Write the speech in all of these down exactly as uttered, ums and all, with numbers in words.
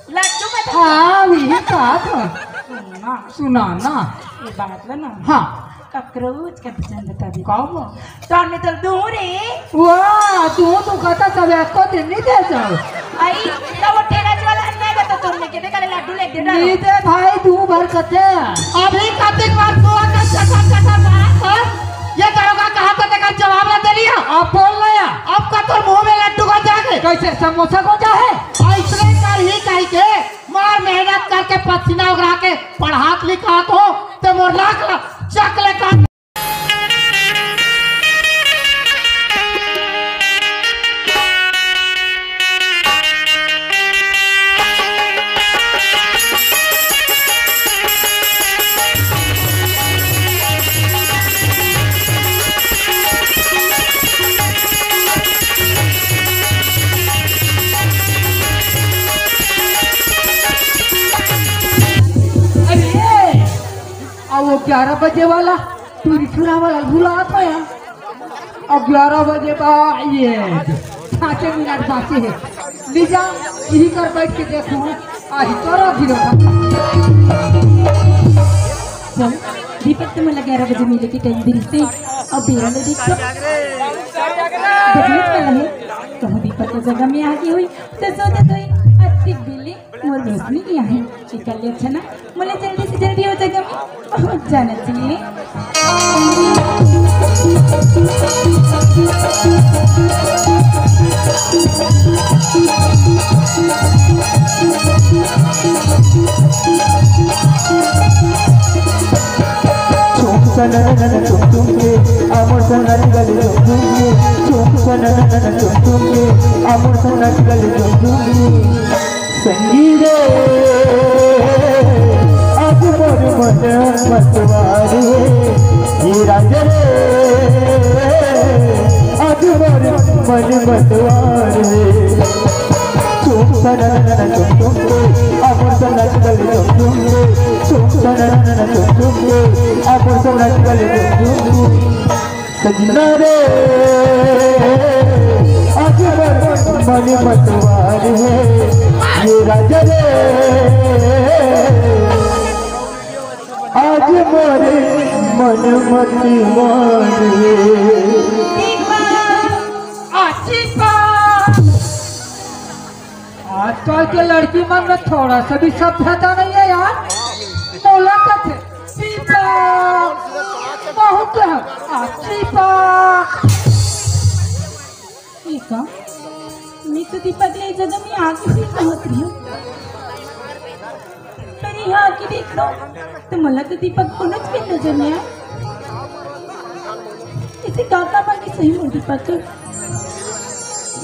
लड्डू का था। हाँ, वही बात है। सुना। सुना ना। ये बात ला ना। हाँ। ककरोच का वचन बता दे। का वो? तो हमने तो दूर है। वाह, तू तो कहता सब एको दिन नहीं दे जाओ। आई, तो वो ठेला वाला नहीं देता, तुमने कितने का लड्डू ले दे डालो। नहीं दे भाई, तू भर कते। अभी कते बार दुआ का चटा चटा बात कर। ये दरोगा कहाँ पे तेका जवाब ना दे लिया? अब बोल ना यार। अब का तोर मुंह में लड्डू को जाके। कैसे समोसा को जा है? ऐसने कर ही कही के मार मेहनत करके पसीना उगरा के पढ़ात लिखात हो, ते मोर लाख चकले का। अरे, अब वो ग्यारह बजे वाला टूरी छुरा वाला भुला तो यार। अब ग्यारह बजे बा, ये पाँचे मिनट बाकी है। ले जा, यही कर बैठ के देखो, आही तोरा गिरो। चल, दीपक तो मला ग्यारह बजे मिले के टाइम दिल से। अब बेरा ले देख तो। देखने वाला है, कहूँ दीपक के जगह में आगे हुई, तो सोचत हुई, अतिक बिल्ली मोर रोशनी किया है, निकल ले अच्छा ना, मोले जल्दी से जल्दी हो जाएगा, मैं पहुंच जाना चाहिए। चुम सननन चुम चुम के, अमर सनन गल चुम चुम के, चुम सननन चुम चुम के, अमर सनन गल चुम चुम के। संगी रे, आज मोर मन मतवार हे, ये राजा रे, आज मोर मन मतवार हे। चुम सननन चुम चुम के, अमर सनन गल चुम चुम के, चुम सननन चुम चुम के, अमर सनन गल चुम चुम के। सजना रे, आज मोर मन मतवार हे, ये राजा रे, आज मोर मन मतवार हे। आशिका। आजकल के लड़की मन में थोड़ा सा भी सभ्यता नहीं है यार। मोला कथे, "पीपा, बहुत है, आ, पीपा।" ये का? मैं तो दीपक ले जगह में आगे भी पहुंच रही हूँ। पर यहाँ आके देख लो, तो मोला तो दीपक कोनो भी नजर नहीं आया। इसे का का मांगे सही मोर दीपक के?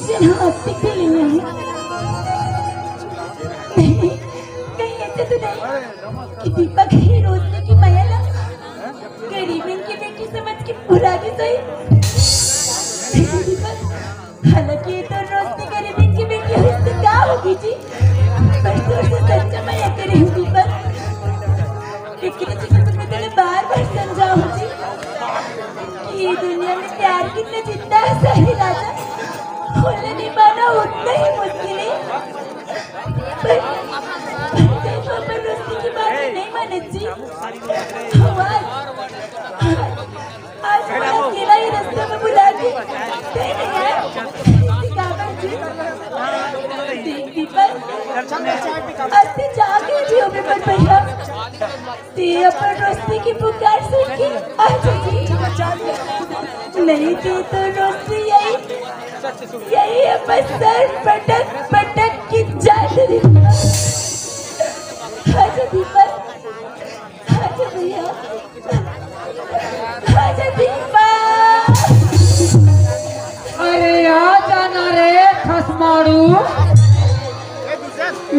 जेन हा अतिक भी लेने आए। नहीं, कहीं ऐसे तो नहीं कि दीपक ही रोशनी की माया ला गरीबन की बेटी समझ के भुला दे सही। नहीं दीपक, हालांकि ये तो रोशनी गरीबन की बेटी है, इससे क्या होगी जी? पर तो उसे सच्चा माया करे हूँ दीपक। लेकिन इसी समय में तूने बार बार समझा हूँ जी कि ये दुनिया में प्यार कितना जिंदा है सही राजा। होले निभाना उतना ही मुश्किल है। पर, पर, पर दोस्ती की बात नहीं माने जी। हमार, आज मैं अकेला ही रास्ते में बुला के कहीं नहीं आया। काबर जी? देख दीपक, अस्ती जागे जी हो विमल भैया। ते अपन रोशनी की पुकार सुन के आ जाती। नहीं ते तो रोशनी यही, यही अपन सर पटक पटक के जाती। आजा दीपक, आजा भैया, आजा दीपक। अरे आ जाना रे खसमाड़ू।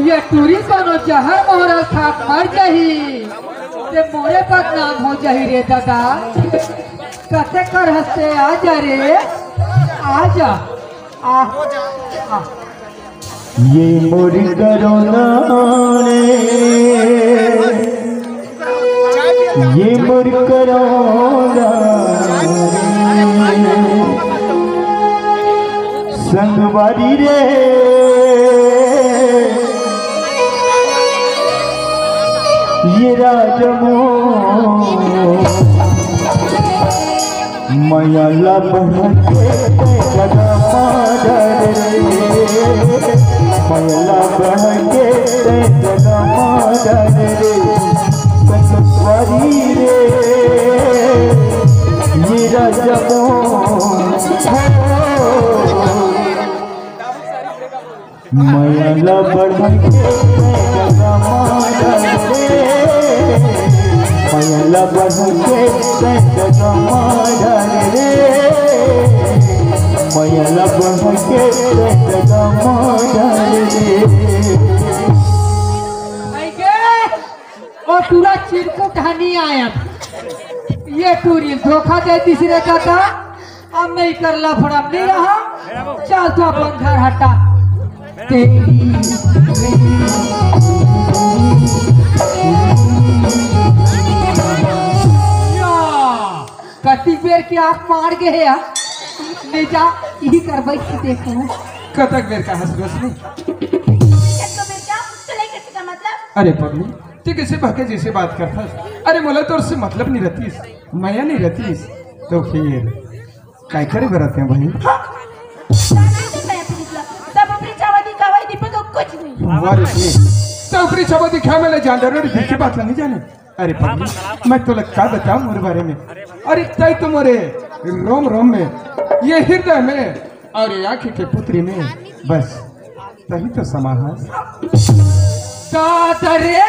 ये टूरी कोनो जहर मोहरल खा के मर जाही, ते मोरे बदनाम हो जाही रे दादा। कते कर हंसते, आ जा रे, आ जा, आ, आ। ये मोर करोना रे, ये मोर करोना रे, संगवारी रे। जमो मया ला बढ़ा के तैं जगा मा डारे रे, मया ला बढ़ा के तैं जगा मा डारे रे, कचवारी रे, ये राजा मोहन। मया ला बढ़ा के तैं जगा मा डारे रे, मया ला बढ़ा के तैं जगा मा डारे रे, मया ला बढ़ा के तैं जगा मा डारे रे। ओ टूरा चिरकुट ह नी आयन। ये टूरी धोखा दे दिस रे दादा। अब मैं कर लफड़ा नहीं रहा। चल तो अपन घर हटा। तेरी या, कति बेर के आँख मार गे हे यार। ले जा, यही कर बैठ के देखो। कतक बेर का हंस रोशनी? कतको बेर का? तो लेकर के का मतलब? अरे पगली, तैं कइसे बहके जइसे बात करथस? अरे मोला तोर से मतलब नहीं रहतिस, मया नहीं रहतिस, तो फिर काय करे बर आते हैं भाई? हाँ। जाने दे मैं अपनी मतलब, सब ऊपरी चावा दिखावा ही दीपक को कुछ नहीं। वाह रे, तो ऊपरी चावा दिखा मैं ले जान डरो रे, दिखे बात नहीं जाने। अरे पगली, मैं तोला का बताऊं मोर बारे में? अरे तैं तो मोरे रोम रोम में, ये हृदय में और ये आँखी के पुतरी में बस तहीं तो समा हस। दादा रे,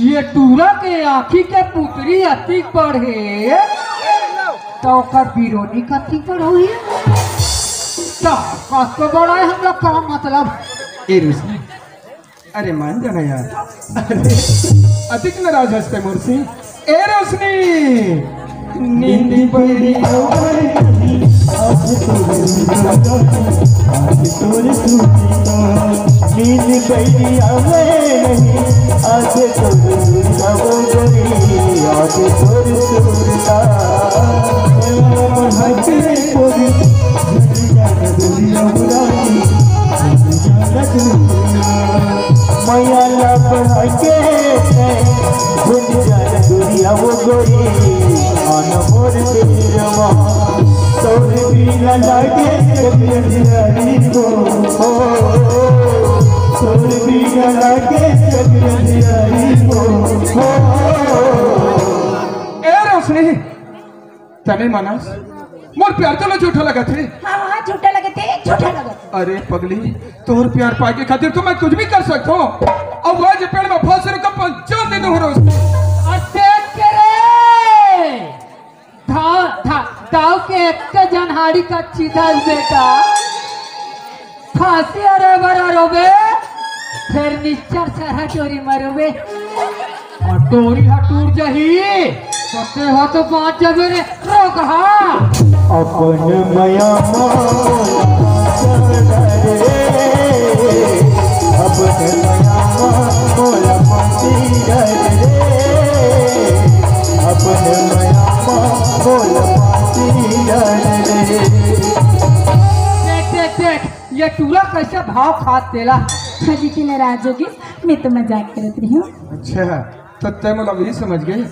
ये टूरा के आँखी के पुतरी अतिक बड़े, तो ओकर बिरोनी कतिक बड़ होही? तो कस तो बड़ा है हम लोग का मतलब। ए रोशनी, अरे मान जाना यार। अरे, अतिक नाराज हस तैं मोर से। ए रोशनी, नींद बड़ी आवै नहीं, आज तोरे सूरत, आज तोरे सूरत, नींद बड़ी आवै नहीं, आज तोरे सूरत वो गोरी, आज तोरे सूरत। हंस रे गोरी, दुनिया बुराई, दुनिया दुनिया। मया ला बढ़ा के तैं भूल जा रे दुरिया वो गोरी, आना मोर दिलवा। तोर बिना लागे कभी अंधियारी हो, हो। तोर बिना लागे कभी अंधियारी हो, हो। ए रोशनी, तने मानस, मोर प्यार तोला झूठा लगत हे। हाँ, हाँ, झूठा लगत हे, झूठा लगत हे। अरे पगली, तोर प्यार पाए के खातिर तो मैं कुछ भी कर सकत हूँ। अब आज पेड़ में फांसी रुका, पर जान दे दूँ रोशनी। अरे देख के रे, धा-, धा-, दाव के एक जनहाड़ी का चिदल बेटा। फांसी अरे बरा रोबे, फेर निच्चर सरहा डोरी म रोबे। अउ डोरी ह टूट जही, त तेहा तो बांच जबे रे, रोगहा। अपन मया मा मोला फांसी डारे रे, अपन मया मा मोला फांसी डारे रे, अपन मया मा मोला फांसी डारे रे। देख, देख, देख, ये टूरा कैसे भाव खात तेला। हाँ जी, तैं नाराज हो गे, मैं तो मजाक करत रही हूँ। अच्छा, त तैं मोला वही समझ गे।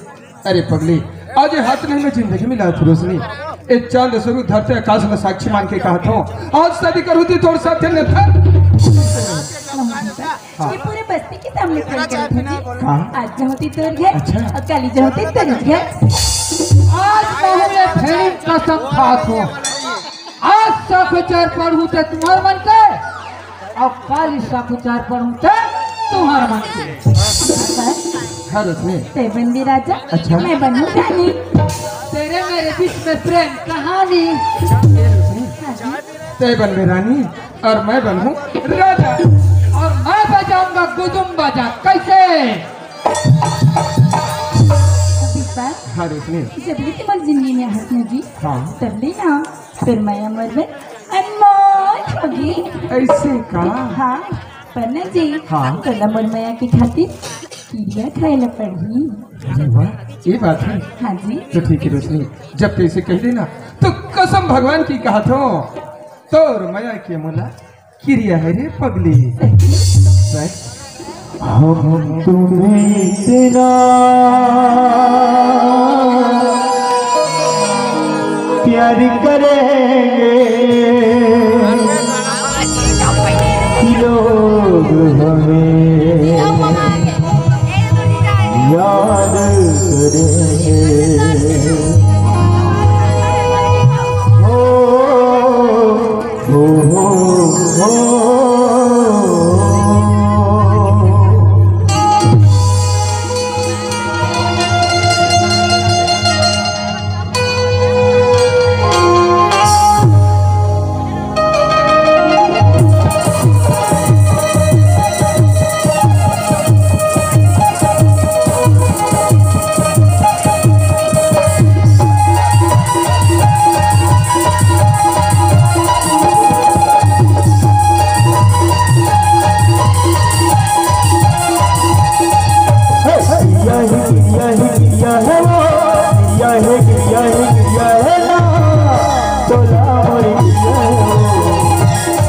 अरे पगली, आज ये हाथ नहीं मैं जिंदगी मिला थी रोशनी। ए चांद स्वरूप धरती आकाश में साक्षी मान के कहा था, आज शादी करूँ थी तोर साथ ने था। हाँ। ये पूरे बस्ती के सामने फोन करत हूँ जी। हाँ। आज जाऊँ थी तोर घर, अच्छा। अउ काली जाऊँ थी तोर घर। आज मैं ये भेड़ी कसम खात हूँ। आज साकुचार पढ़ूं ते तुम्हार मन के, अउ काली साकुचार पढ़ूं ते तुम्हार मन के। हाँ, रोशनी। तैं बनबे राजा, अच्छा। मैं बनूं रानी। तेरे मेरे बीच में प्रेम कहानी। हाँ जी। तैं बनबे रानी अउ मैं बनूं राजा, अउ मैं बजाऊंगा गुदुम बाजा। कैसे? दीपक, हाँ, रोशनी। जब ले तैं मोर जिंदगी में हस ना जी, हाँ। तब ले ना तोर मया मोर बर अनमोल होगे। ऐसे का? हाँ, पर ना जी, हाँ। तोला मोर मया के खातिर किरिया खाए ला पड़ही। अरे वाह, ये बात है। हाँ जी। तो ठीक है रोशनी, जब तैं ऐसे कह देना, तो कसम भगवान की कहा थो, तोर मया के मोला किरिया है रे पगली। सच? हम तुम्हें इतना प्यार करेंगे कि लोग हमें याद करेंगे। ओ, ओ, ओ, ओ। गिरिया है, गिरिया है, गिरिया है वो, गिरिया है, गिरिया है, गिरिया है ना। तोला मोरी गिरिया है वो,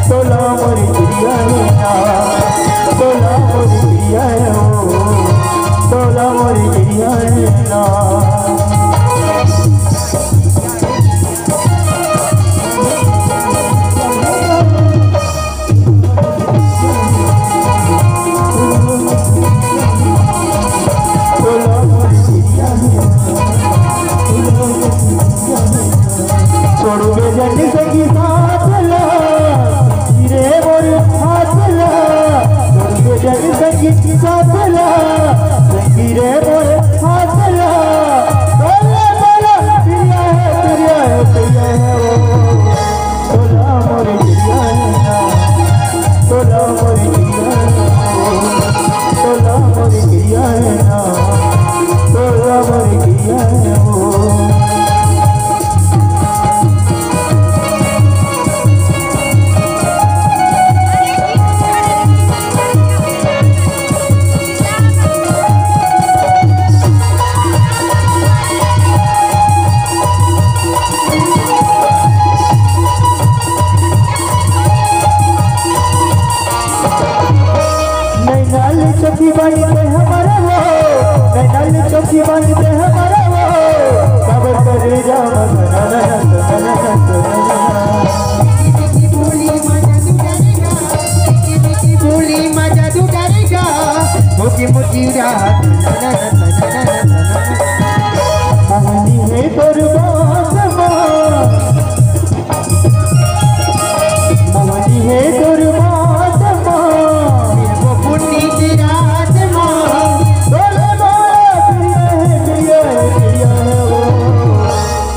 तोला मोरी गिरिया है ना। तोला मोरी गिरिया है वो, तोला मोरी गिरिया है ना। छोड़बे जन संगी साथ ला, रे मोर हाथ ला। छोड़बे जन संगी साथ ला, संगी रे मोर हाथ ला। बोला, बोला, प्रिया है, प्रिया है, प्रिया है वो। तोला मोर गिरिया है ना, तोला मोर गिरिया है ना, तोला मोर गिरिया है ना, तोला मोर गिरिया है वो। नैनाल चौकी बानी ते हमारा वो, नैनाल चौकी बानी ते हमारा वो, काबर करे जा बोली मजा तू डरेगा, बोली मजा तू डरेगा, होके मुझे रात। मोहनी है तोर बात मा, मोहनी है तोर बात मा। वो पुन्नी की रात मा। बोले बात ये है, ये है, ये है वो।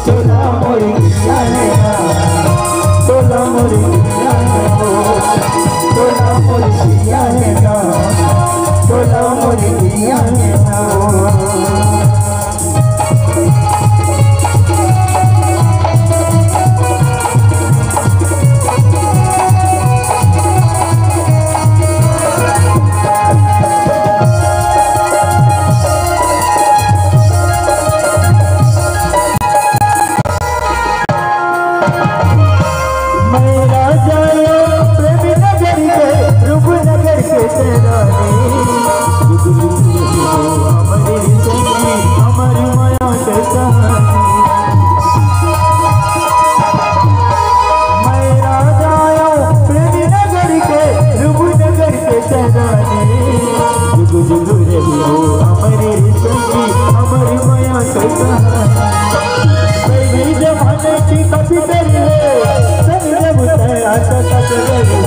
तोला मोर गिरिया है ना, तोला मोर गिरिया है वो। तोला मोर गिरिया है ना, तोला मोर गिरिया है ना। मैं राजा प्रेम नगर के, रूपनगर के तेरा रे। हमारी संगी, हमारी माया के कहानी। मैं राजा प्रेम नगर के, रूपनगर के तेरा रे। जुग जुग रही हो हमारी संगी, हमारी माया के कहानी। पहली जमाने की कॉपी करी है, संग जब तय अटक गई।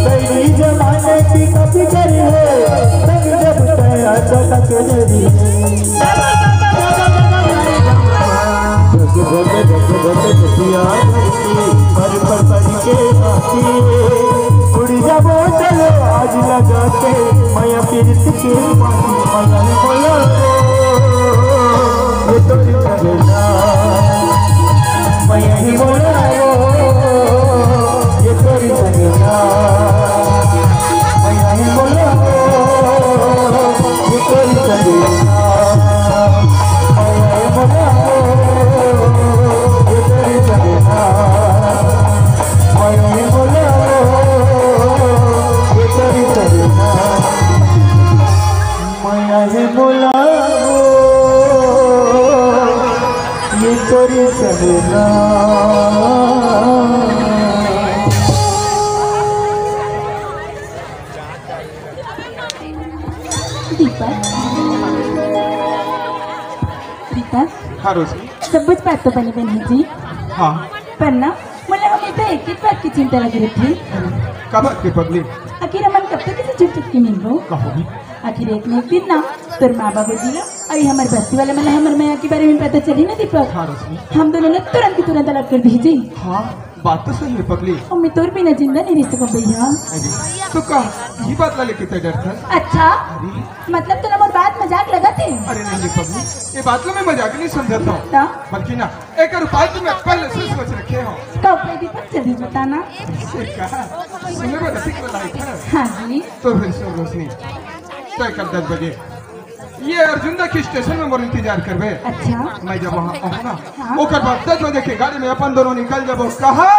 पहली जमाने की कॉपी करी है, संग जब तय अटक गई। जग भग जग भग जगिया धरती, पर पर पर के आती है। उड़ जाबो चलो आज लगा के, मया पीरत के पानी मया बोला। ये तोरी करना, मया ही बोला। ये तोरी करना, मया ही बोला। ये तोरी करना, मया ही बोला। ये तोरी करना, मया ही बोला। ये तोरी करना। करी सहना। दीपक, दीपक, हाँ रोशनी। सब कुछ बात तो बने बने जी। हाँ। पर ना, मोला हमेशा एक ही बात की चिंता लगी रहती है। का बात के पगली? आखिर हमन कब तक इसे चुप चुप के मिलबो? कहो भी। आखिर एक न एक दिन ना तोर माँ बाबूजी ला अउ हमर बस्ती वाले मन ला हमर मया के बारे में पता चली ना दीपक। हाँ रोशनी। हम दोनों ने तुरंत के तुरंत अलग कर दी जी। हाँ, बात तो सही है पगली। अब मैं तोर बिना जिंदा नहीं रह सकूं भैया। अरे, तो का ये बात ला लेके तय डरथस? अच्छा, अरे। मतलब तोला मोर बात मजाक लगत हे? अरे नहीं रे पगली, ये बात ला मैं मजाक नहीं समझत हूँ। तो? बल्कि ना, एक उपाय तो मैं पहले से सोच रखे हूँ। का उपाय दीपक, जल्दी बताना। ऐसे का? सुने में रसिक वाला है। हाँ जी। तो फिर सुन रोशनी, तय कर दस बजे ये अर्जुंदा के स्टेशन में मोर इंतजार करबे। अच्छा। मैं जब वहाँ पहुँचना, हाँ। ओकर बाद दस बजे के गाड़ी में अपन दोनों निकल जाबो। कहाँ?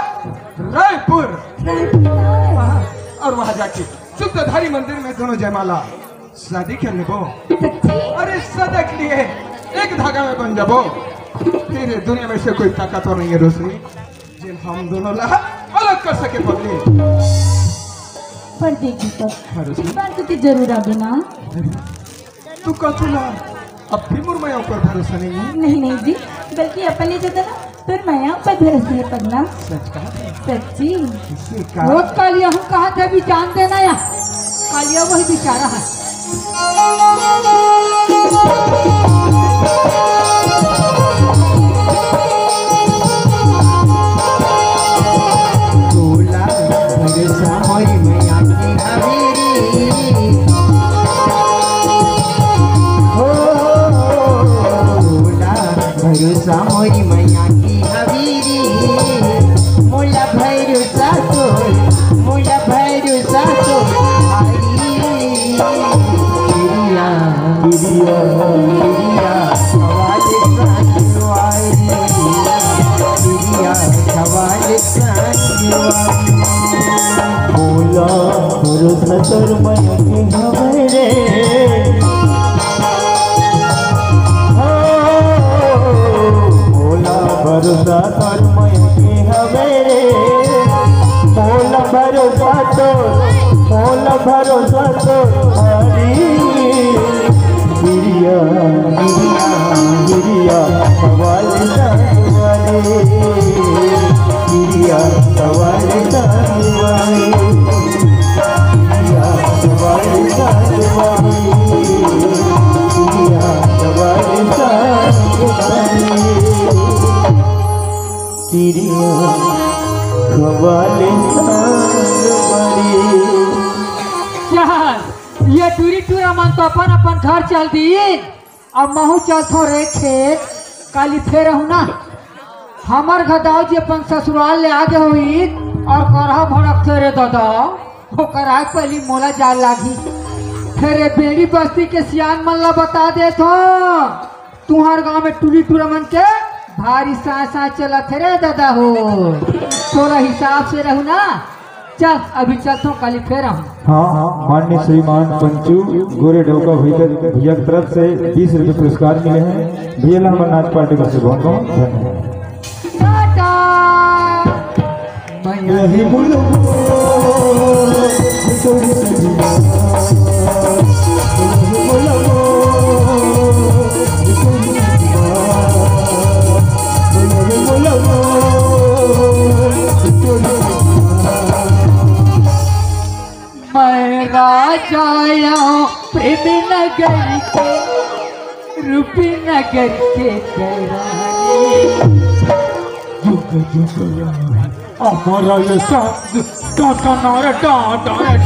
रायपुर। रायपुर। हाँ, और वहाँ जाके सूत्रधारी मंदिर में दोनों जयमाला शादी कर लेबो। सच्ची? अरे सदा के लिए एक धागा में बन जाबो। फिर दुनिया में से कोई ताकतवर नहीं है रोशनी, जिन हम दोनों ला अलग कर सके पगली। पर देखी तो हाँ, रोशनी। एक बार तो के जरूर आबे ना। तू कथू ला अब भी मोर मया ऊपर भरोसा नहीं है? नहीं, नहीं जी, बल्कि अपन ये जो ना तोर मया ऊपर भरोसा है पगला। सच कहा थे? सच्ची। इसे का? वो कालिया हूँ कहा थे भी जान देना या। कालिया वही बेचारा है। तोला भरोसा मोरी मया की हवेली। हो, तोला भरोसा मोरी मया की हवेली। मोला भरोसा तोर, मोला भरोसा तोर। आई गिरिया, गिरिया, गिरिया, सवाल संगवारी। गिरिया, सवाल संगवारी। मोला भरोसा तोर मया के हवे रे। हो, मोला भरोसा तोर मया के हवे रे। मोला भरोसा तोर, मोला भरोसा तोर हरी। गिरिया, गिरिया, गिरिया, सवाल संगवारी। गिरिया, सवाल संगवारी। गिरिया, सवाल संगवारी। गिरिया, सवाल संगवारी। गिरिया, सवाल संगवारी। यार, ये टूरी टूरा मन तो अपन अपन घर चल दी। अब महू चलथों रे खेत, काली फेर आहूँ ना। हमर घदाव जी अपन ससुराल ले आगे होई और करहा भड़कथे रे दादा, ओकर आग पहली मोला जाल लागी। फेर ए बेड़ी बस्ती के सियान मन ला बता देथों, तुंहर गांव में टूरी टूरा मन के भारी साय साय चलत हे रे दादा हो। तोला हिसाब से रहू ना, चल, अभी चलथों, काली फेर आहूँ। हाँ, माननीय श्रीमान पंचू गोरे डौका भैया, भैया की तरफ से बीस रुपये पुरस्कार मिले हैं। भैया ला हमर नाच पार्टी में से बहुत बहुत धन्यवाद। टाटा। मैं यही बोलूँ। मैं राजा आया हूँ प्रेम नगर के, रूप नगर के करारी। जुग जुग रहे अमर ये संग, टाटा नारा टाटा रे।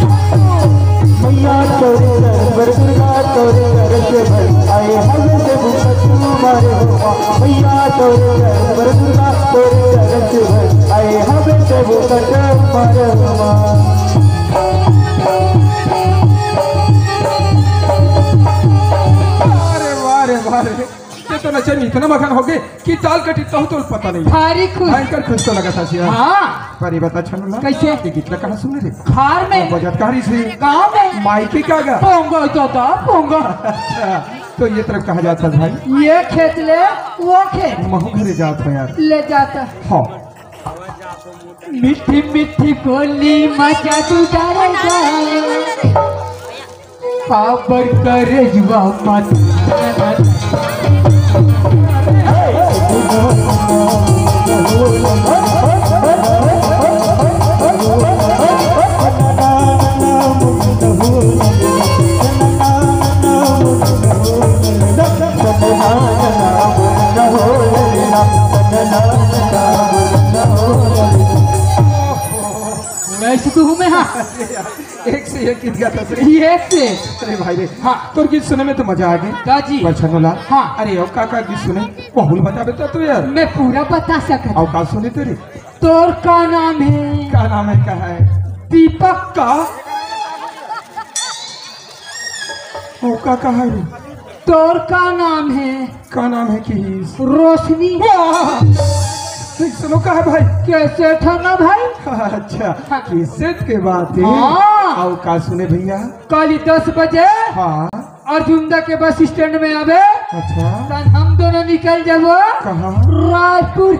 मैया तोरे दरबार दुर्गा तोरे दर से भर आए हवे से भूखत मारे हो। मैया तोरे दरबार दुर्गा तोरे दर से भर आए हवे से भूखत मारे हो। अरे वाह रे वाह रे, ये तो नचन इतना मगन हो गए कि ताल कटी तहु तो पता नहीं। भारी खुश। भयंकर खुश तो लगा था सिया। हाँ। पर ये बता छनु ना, कैसे? ये गीत ला कहाँ सुने रे? घर में। बजत कहाँ रही थी? गाँव में। माई के का गा? पोंगो दादा, पोंगो। अच्छा। तो ये तरफ कहाँ जात हस भाई? ये खेत ले, वो खेत। महू घरे जात हँव यार। ले जात। हाँ। मीठी मीठी बोली मा जादू डारेगा, काबर करे जुआ मत। मैं सुधू हूँ मैं, हाँ। एक से एक गीत गाथस रे। ये एक से। अरे भाई रे, हाँ। तोर गीत सुने में तो मजा आ गे। का जी? पर छन्नू लाल, हाँ। अरे, अउ का का गीत सुने, वहू ल बताबे त तू यार। मैं पूरा बता सकत हँव। अउ का सुने तेरे? तोर का नाम हे? का नाम हे, का हे? दीपक। का? अउ का, का हे रे? तोर का नाम हे? का नाम हे किहिस? रोशनी। वाह! ठीक सुनो, का हे भाई? कैसे था ना भाई? अच्छा, हाँ। किसे के बात हे? हाँ। अउ का सुने भैया? काली दस बजे हाँ। अर्जुंदा के बस स्टैंड में आबे। अच्छा। तहन हम दोनों निकल जाबो। कहाँ? रायपुर।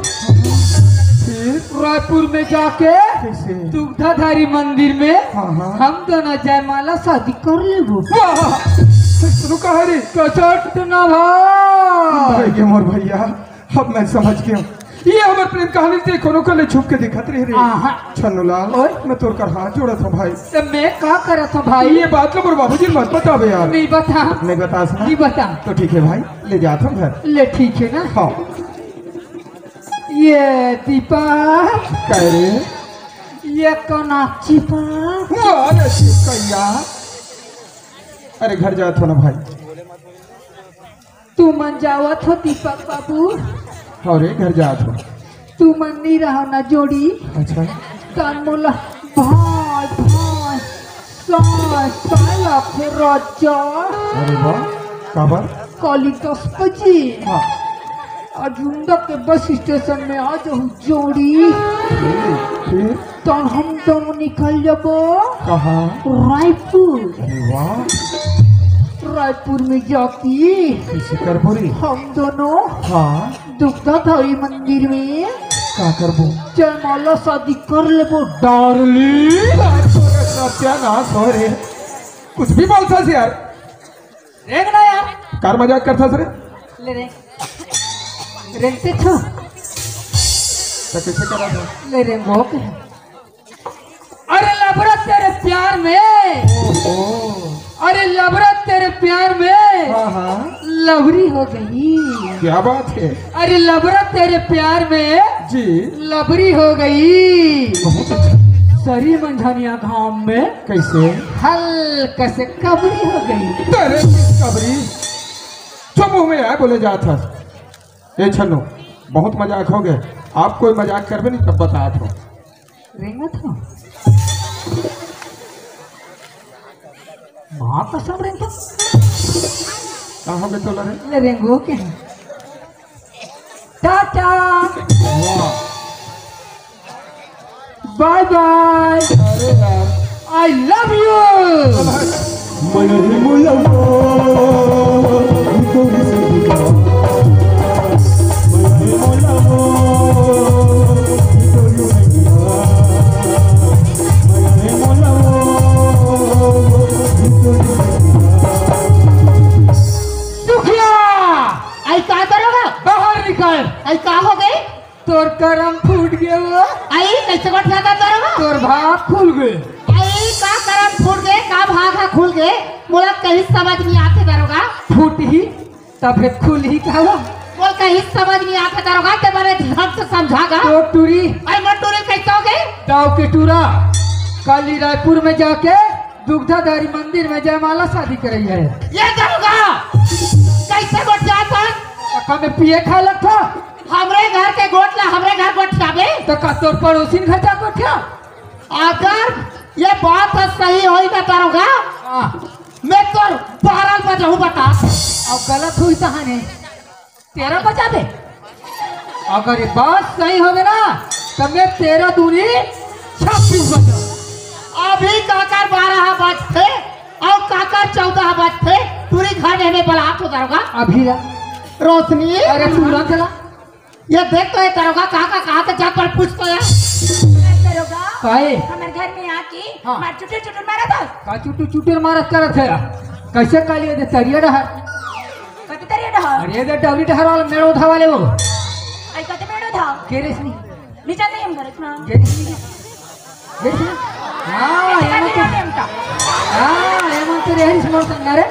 फिर? रायपुर में जाके कैसे? दुग्धाधारी मंदिर में हाँ, हाँ। हम दोनों जयमाला शादी कर लेबो। वाह! ठीक सुनो, का हे रे? कसट ना भाई। भाई के मोर भैया, अब मैं समझ गेंव। ये हमर प्रेम कहानी ते कोनो करा ले छुप के दिखत रहे रे। आहा। छन्नू लाल, ओए। मैं तोर कर हाथ जोड़त हँव भाई। त मैं का करत हँव भाई? ये बात ल मोर बाबूजी ल मत बताबे यार। नहीं बता। नहीं बतास ना? नहीं बता। तो ठीक हे भाई, ले जात हँव घर। ले ठीक हे ना? हाँ। ये दीपक। का रे? ये कनाची पा। वाह रे चिपकैया। अरे घर जात हँव ना भाई। तुमन जावत हो दीपक बाबू? हाँ रे, घर जात हँव। तुमन नइ रहो ना जोड़ी। अच्छा। तहन मोला भाई भाई साय साय लगथे राजा। अरे वाह, काबर? काली दस बजे। हाँ। अर्जुंदा के बस स्टेशन में आ जाहू जोड़ी। फिर? फिर? तहन हम दोनों निकल जाबो। कहाँ? रायपुर। अरे वाह। रायपुर में जाके कैसे करबो रे? हम दोनों हाँ। दुग्धाधारी मंदिर में का करबो? जयमाला शादी कर लेबो, डार्लिंग। सत्यानाश हो रे, कुछ भी बोलथस यार। रेंग ना यार। काबर मजाक करथस रे? ले रे। रेंगते छो। त कैसे करा था? ले रेंगो के। अरे लबरा तेरे प्यार में। ओहो। अरे लबरा तेरे प्यार में। हाँ, हाँ। लबरी हो गई। क्या बात है? अरे लबरा तेरे प्यार में। जी। लबरी हो गई। बहुत अच्छा। सरी मंझनिया घाम में। कैसे? हल्का से कबरी हो गई। तेरे किस कबरी? जो मुंह में आए बोले जात हस। ए छन्नू, बहुत मजाक हो गे। अब कोई मजाक करबे नहीं, तब बतात हँव। रेंगत हँव। माँ कसम रेंगत हँव। का हो गे तोला रे? ले रेंगो के। टाटा। वाह। बाय बाय। अरे यार। I love you। सुखिया। आई का करोगा? बाहर निकल। आई का हो गई? तोर करम फूट गे वो। आई, कैसे गोठियाथस दरोगा? तोर भाग खुल गे। आई, का करम फूट गे, का भाग हा खुल गे? मोला कहीं समझ नहीं आथे दरोगा। फूटही, तभे खुलही का वो? मोला कहीं समझ नहीं आथे दरोगा, ते बने ढंग से समझा गा। तो टूरी। आई, मैं टूरी कैसे हो गई? गाँव के टूरा। काली रायपुर में जाके दुग्धाधारी मंदिर में जयमाला शादी करई हे। ये दरोगा, कैसे गोठियाथस? अक्का में पिए खाए लगथा? हमरे घर के गोठ ला हमरे घर गोठियाबे? त का तोर पड़ोसिन घर जा गोठिया? अगर ये बात ह सही होई ना दरोगा, हाँ। मैं तोर बारह बजहूँ बता। अउ गलत होई तहाने तेरह बजाबे। अगर ये बात सही होगे ना, त मैं तेरह दूनी छब्बीस बजा। अभी काकर बारह बजथे अउ काकर चौदह बजथे, टूरी घर मैं बलात हो दरोगा। अभी ला। रोशनी। अरे तुरंत ला। ये देख तो ये दरोगा कहाँ का, कहाँ से जात पर पूछ तो यार। दरोगा। काहे? हमर घर में आके हाँ। मार चुटुर चुटुर मारा था। का चुटुर चुटुर मारत करत है? कैसे काली ये दे तरिया डहर? कति तरिया डहर? अरे ये दे डबली डहर वाला मेड़ो उठा वाले वो। आई कति मेड़ो था? केरेस नहीं। निचल नहीं हम घर इतना। केरेस नहीं। देख ना? हाँ, एमन तो, हाँ, एमन तो रेहन से मरता ना रे।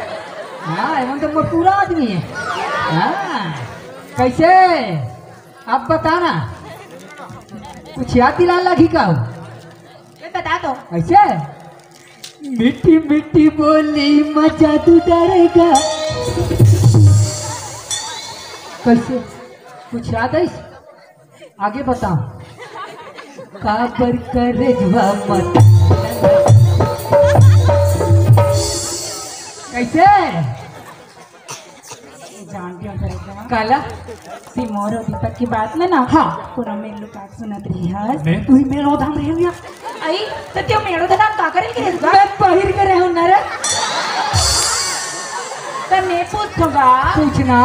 हाँ, एमन तो मोर पूरा आदमी है। हाँ, कैसे? अब बता ना, कुछ याद दिला लगी का हो? ये बता दो। कैसे? मीठी मीठी बोली में जादू डारेगा। कैसे? कुछ याद है? आगे बताओ। काबर करे जुआ मत। कैसे? जानती हूँ तेरे को। काला? सिमोर और दीपक की बात में ना। हाँ। पूरा मेरे लोग बात सुनत रही है। मैं तू ही मेरे उधाम रही हूँ यार। आई, तो क्यों मेरे उधाम का करे के रहूँगा? मैं पहिर के रहूँ ना रे। तो मैं पूछूंगा। पूछना।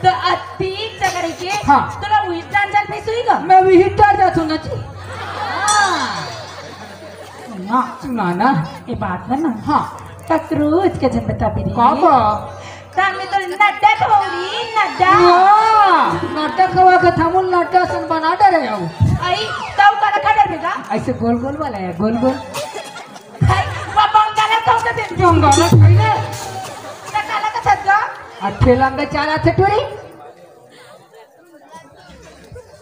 तो अतीक जगह के। हाँ। तो लोग वही टांजल पे सुईगा। मैं वही टांजल सुनना चाहिए। हाँ। सुना। सुना ना। ये बात है ना। हाँ। ककरोच के जन बता भी रही। का बा? तान में तो नड्डा खवौरी, नड्डा। वाह! नड्डा खवा के थामुल नड्डा सन बना डरे हो। आई, तऊ काला खा डर बेगा? ऐसे गोल गोल वाला है, गोल गोल। आई, वो बंगाला कौन सा दिन? बंगाला खाई ना। ना काला का छज्जा? अठे लंबे चाला थे टूरी।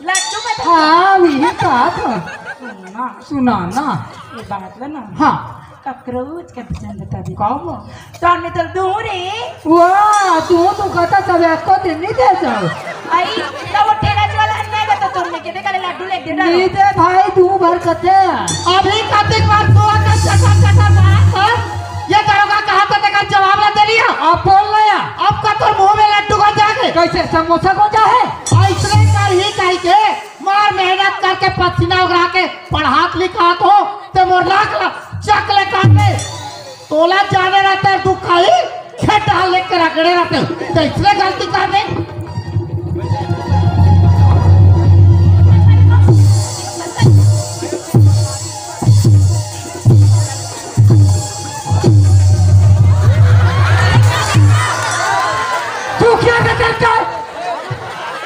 लड्डू में तो हाँ, वही कहा था। सुना। सुना ना। ये बात है ना। हाँ। ककरोच के पसंद था भी। का बा? तो हमने तो दूर है। वाह, तू तो कहता सब को दिन नहीं दे जाओ। आई, तो वो ठेला वाला नहीं देता तुमने के देखा लड्डू ले दे डालो। नहीं दे भाई, तू भर कते। अभी कते बार दुआ का चटा चटा बात कर। ये दरोगा कहाँ पे देखा जवाब ना दे लिया। अब बोल ना यार। अब का तो मुंह में लड्डू को जाके। कैसे समोसा को जा है? ऐसने कर ही कही के मार मेहनत करके पसीना उगरा के पढ़ात लिखात हो ते मोर लाख ला चक ले काटे। तोला जाने रहता है दुख खाई खेत डाल लेके रगड़े रहते हो तो इसलिए गलती कर दे। तू क्या करता है?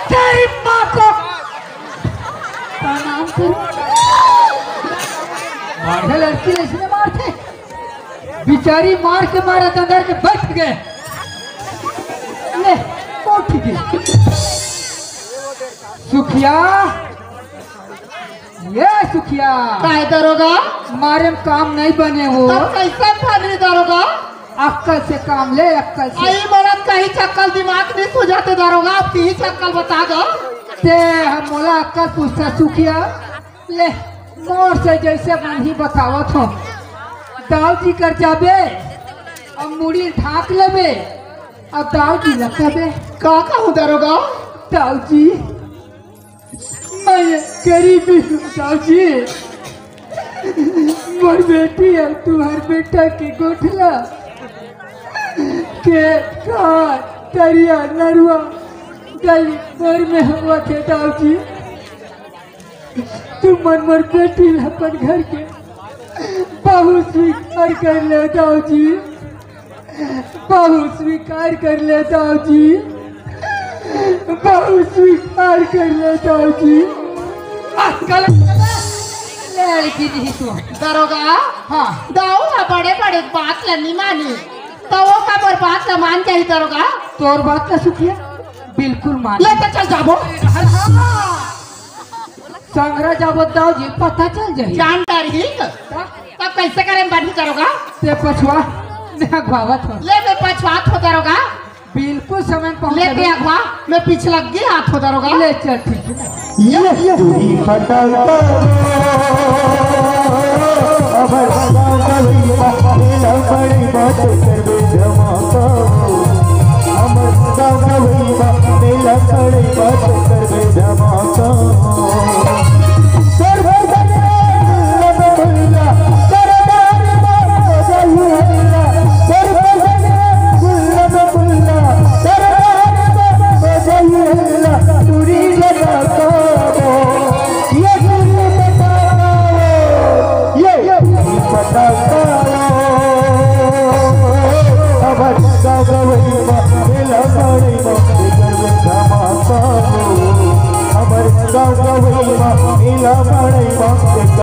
तेरी माँ को प्रणाम करो। मारे लड़की ने इसने मार थे। बेचारी मार के मारा तो अंदर के बैठ गए। ले, उठ गई। सुखिया, ये सुखिया। काहे दरोगा? मारे में काम नहीं बने हो। तब कैसे बनी दरोगा? अक्कल से काम ले, अक्कल से। आई मरद कहीं चक्कल दिमाग नहीं सुझाते दरोगा, आप यही चक्कल बता दो। ते हम मोला अक्कल पूछता सुखिया। ले, मोर से जैसे मन ही बतावत हो। दाऊ जी कर जाबे, अब मुड़ी ढाक लेबे, अब दाऊ जी लगबे। का कहूँ दरोगा? दाऊ जी, मैं गरीबी हूँ दाऊ जी। मोर बेटी है, तुम्हार बेटा के गोठला के कार, तरिया, नरुआ, गली भर में हुआ थे दाऊ जी। तुमन मोर बेटी ला अपन घर के बहू स्वीकार कर ले दाऊ जी, बहू स्वीकार कर ले दाऊ जी, बहू स्वीकार कर ले दाऊ जी। आ, गलत, गलत। लड़की नहीं तू। दरोगा, हाँ। दाऊ हा बड़े बड़े बात ला नहीं मानी, तो वो का मोर बात ला मान जाही दरोगा? तोर बात ला सुखिया, बिल्कुल मान। ले तो चल जाबो। हाँ। संघरा जाबो दाऊ जी, पता चल जाही। जान डरही। तब कैसे करे बात दरोगा? ते पछवा, मैं अगवावत हो। ले मैं पछवात हो दरोगा। बिल्कुल समय पहुंच ले ते अगवा, मैं पीछे लग गई हाथ हो दरोगा। ले चल ठीक है। ये दूरी फटाका। अब बड़ी बात करबे जमाता। हमर गाँव गवई बा, मेला पड़े बा, तेकर में धमाका। तोर भर बने गुल्ला में गुल्ला, सरदार बा गल्ला। तोर भर बने गुल्ला में गुल्ला, हमर गाँव गवई मा, मेला मड़ई मा, एक